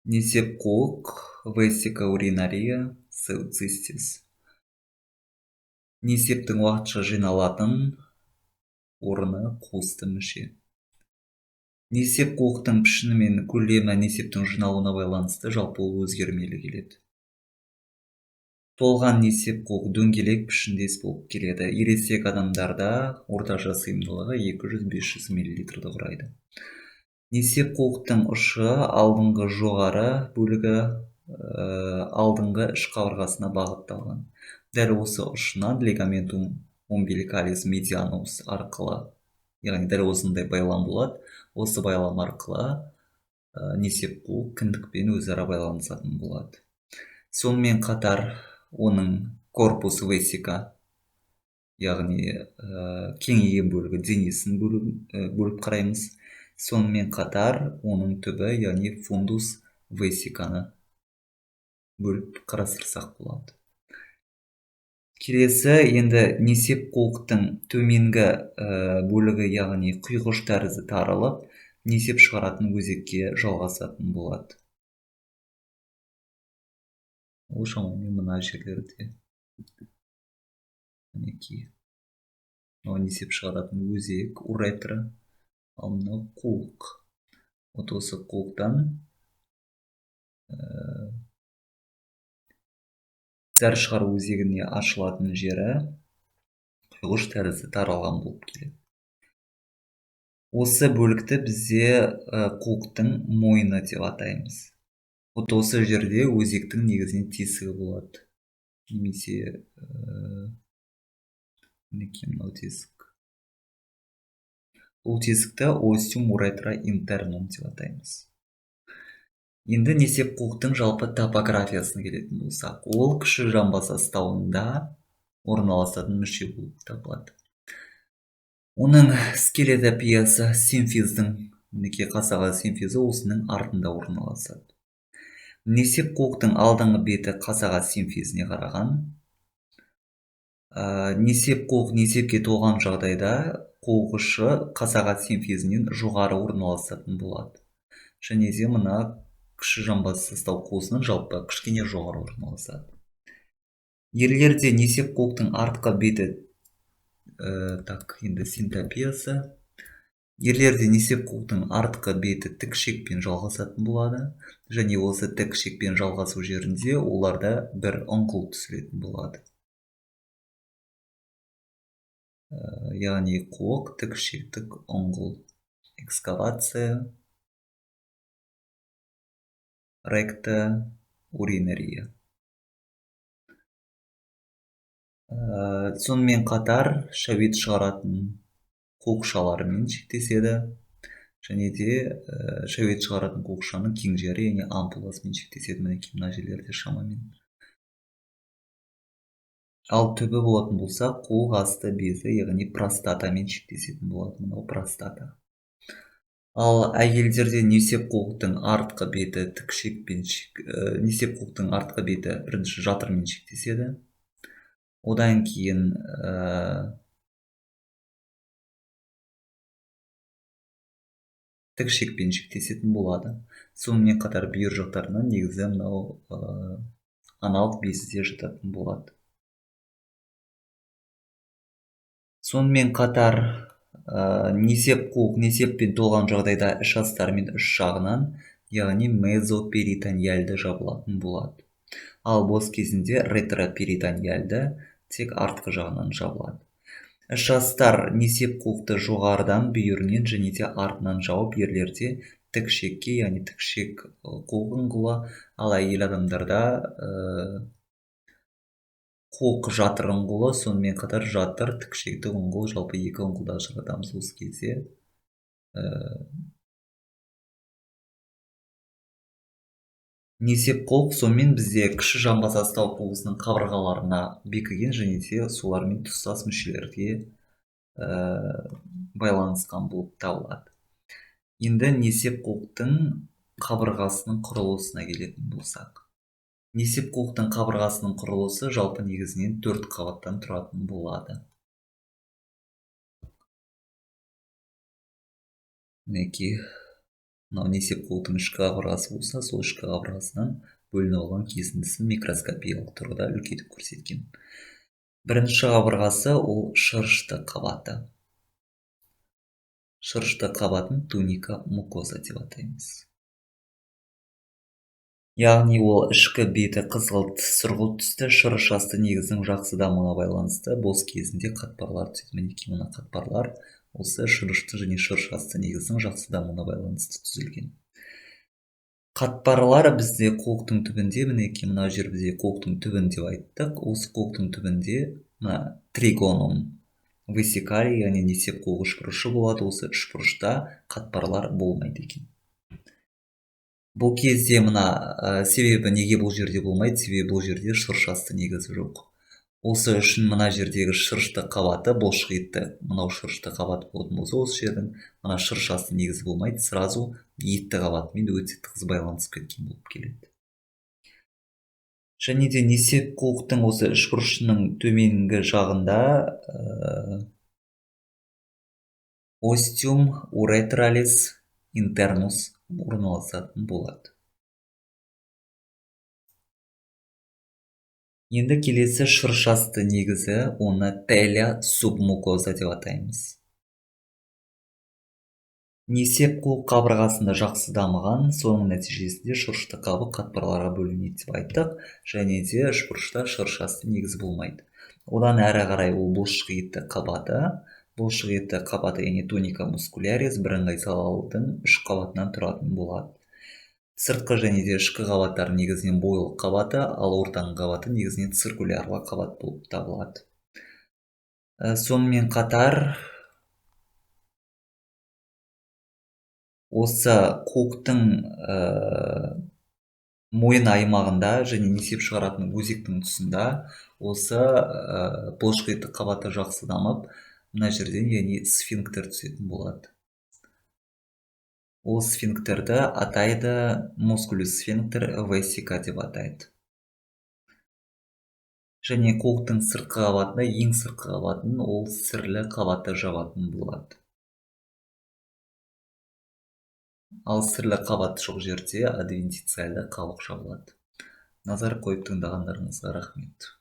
Несеп қуық, vesica urinaria, seu cystis. Несептің уақытша жиналатын орны қуысты мүше. Несеп қуықтың пішіні мен көлемі несептің жиналуына байланысты, жалпы ол өзгермелі келеді. Толған несеп қуық дөңгелек пішіндес болып келеді. Ересек адамдарда орташа сыйымдылығы 200-500 мл құрайды. Несеп қуықтың ұшы алдыңғы жоғары бөлігі алдыңғы іш қабырғасына бағытталған. Дәл осы ұшынан ligamentum umbilicalis medianus арқылы, яғни дәл осындай байлам болады. Осы байлам арқылы несеп қуық кіндікпен өзара байланысатын болады. Сонымен қатар оның корпус vesica, яғни кеңейген бөлігі денесін бөліп қараймыз. Сонымен қатар оның түбі, яғни фундус vesica-ны бөліп қарастырсақ болады. Келесі енді несеп қуықтың төменгі бөлігі, яғни құйғыш тәрізді тарылып, несеп шығаратын өзекке жалғасатын болады. Ол шамамен мына жерлерде. Мінекей. Мынау несеп шығаратын өзек, уретра, ал мынау қуық. Вот осы қуықтан зәр шығару өзегіне ашылатын жері құйғыш тәрізді таралған болып келеді. Осы бөлікті бізде қуықтың мойны деп атаймыз. Вот осы жерде өзектің негізінен тесігі болады. Немесе мінекей мынау тесік. Бұл тесікті ostium uretra internum деп атаймыз. Енді несеп қуықтың жалпы топографиясына келетін болсақ, ол кіші жамбас астауында орналасатын мүше болып табылады. Оның скелетопиясы симфиздің, мінекей қасаға симфизі осының артында орналасады. Несеп қуықтың алдыңғы беті қасаға симфизіне қараған. Несеп қуық несепке толған жағдайда қуық ұшы қасаға симфизінен жоғары орналасатын болады. Және де мына кіші жамбас астау қуысынан жалпы кішкене жоғары орналасады. Ерлерде несеп қуықтың артқы беті, так, енді синтопиясы. Ерлерде несеп қуықтың артқы беті тік шекпен жалғасатын болады. Және осы тік шекпен жалғасу жерінде оларда бір ұңғыл түсіретін болады. Яғни қуық тік шектік ұңғыл. Экскавация, ректа, уринария. Сонымен қатар шәует шығаратын қуықшаларымен шектеседі. Және де шәует шығаратын қуықшаның кең жері, яғни ампуласымен шектеседі. Мінекей мына жерлерде шамамен. Ал түбі болатын болса, қуық асты безі, яғни простатамен шектесетін болады. Мынау простата. Ал әйелдерде несеп қуықтың артқы беті тік шекпен несеп қуықтың артқы беті бірінші жатырмен шектеседі. Одан кейін тік шекпен шектесетін болады. Сонымен қатар бүйір жақтарынан негізі мынау аналық безі де жататын болады. Сонымен қатар несеп қуық несеппен толған жағдайда іш астары мен іш жағынан, яғни мезоперитониальды жабылатын болады. Ал бос кезінде ретроперитониальды тек артқы жағынан жабылады. Іш астар несеп қуықты жоғарыдан, бүйірінен және де артынан жауып, ерлерде тік шекке, яғни тік шек қуық ұңғылы, ал әйел адамдарда қуық жатыр ұңғылы, сонымен қатар жатыр тік шекті ұңғыл, жалпы екі ұңғылды ажыратамыз осы кезде. Несеп қуық сонымен бізде кіші жамбас астау қуысының қабырғаларына бекіген және де солармен тұстас мүшелерге байланысқан болып табылады. Енді несеп қуықтың қабырғасының құрылысына келетін болсақ. Несеп қуықтың қабырғасының құрылысы жалпы негізінен 4 қабаттан тұратын болады. Мінекей, Мынау несеп қуықтың ішкі қабырғасы болса, сол ішкі қабырғасынан бөлініп алған кесіндісін микроскопиялық тұрғыда үлкейтіп көрсеткен. Бірінші қабырғасы ол шырышты қабаты. Шырышты қабатын туника мукоза деп атаймыз. Яғни ол ішкі беті қызғылт сұрғылт түсті, шырыш асты негізінің жақсы дамуына байланысты бос кезінде қатпарлар түседі. Мінекей мына қатпарлар осы шырышты және шырыш асты негізінің жақсы дамуына байланысты түзілген. Қатпарлар бізде қуықтың түбінде, мінекей мына жер бізде қуықтың түбін деп айттық. Осы қуықтың түбінде мына тригонум весикали, яғни несеп қуық үшбұрышы болады. Осы үшбұрышта қатпарлар болмайды екен. Бұл кезде мына себебі неге бұл жерде болмайды? Себебі бұл жерде шырыш асты негізі жоқ. Осы үшін мына жердегі шырышты қабаты, бұлшық етті, мынау шырышты қабаты болатын болса, осы жердің мына шырыш асты негізі болмайды, сразу етті қабатымен өте тығыз байланысып кеткен болып келеді. Және де несеп қуықтың осы үшбұрышының төменгі жағында остиум уретралис интернус орналасатын болады. Енді келесі шырыш асты негізі, оны теля субмукоза деп атаймыз. Несеп қуық қабырғасында жақсы дамыған, соның нәтижесінде шырышты қабық қатпарларға бөлінеді деп айттық, және де үшбұрышта шырыш асты негізі болмайды. Одан әрі қарай ол бұлшық етті қабаты, бұлшық етті қабаты, яғни тоника мускулярис бірыңғай салалдың үш қабатынан тұратын болады. Сыртқы және де ішкі қабаттар негізінен бойлық қабаты, ал ортаңғы қабаты негізінен циркулярлы қабат болып табылады. Сонымен қатар осы қуықтың мойын аймағында және несеп шығаратын өзектің тұсында осы бұлшық етті қабаты жақсы дамып, мына жерден яғни сфинктер түсетін болады. Ол сфинктерді атайды мускулюс сфинктер весика деп атайды. Және қуықтың сыртқы қабатында ең сыртқы қабатын ол сірлі қабаты жабатын болады. Ал сірлі қабат жоқ жерде адвентициальды қабық жабылады. Назар қойып тыңдағандарыңызға рахмет.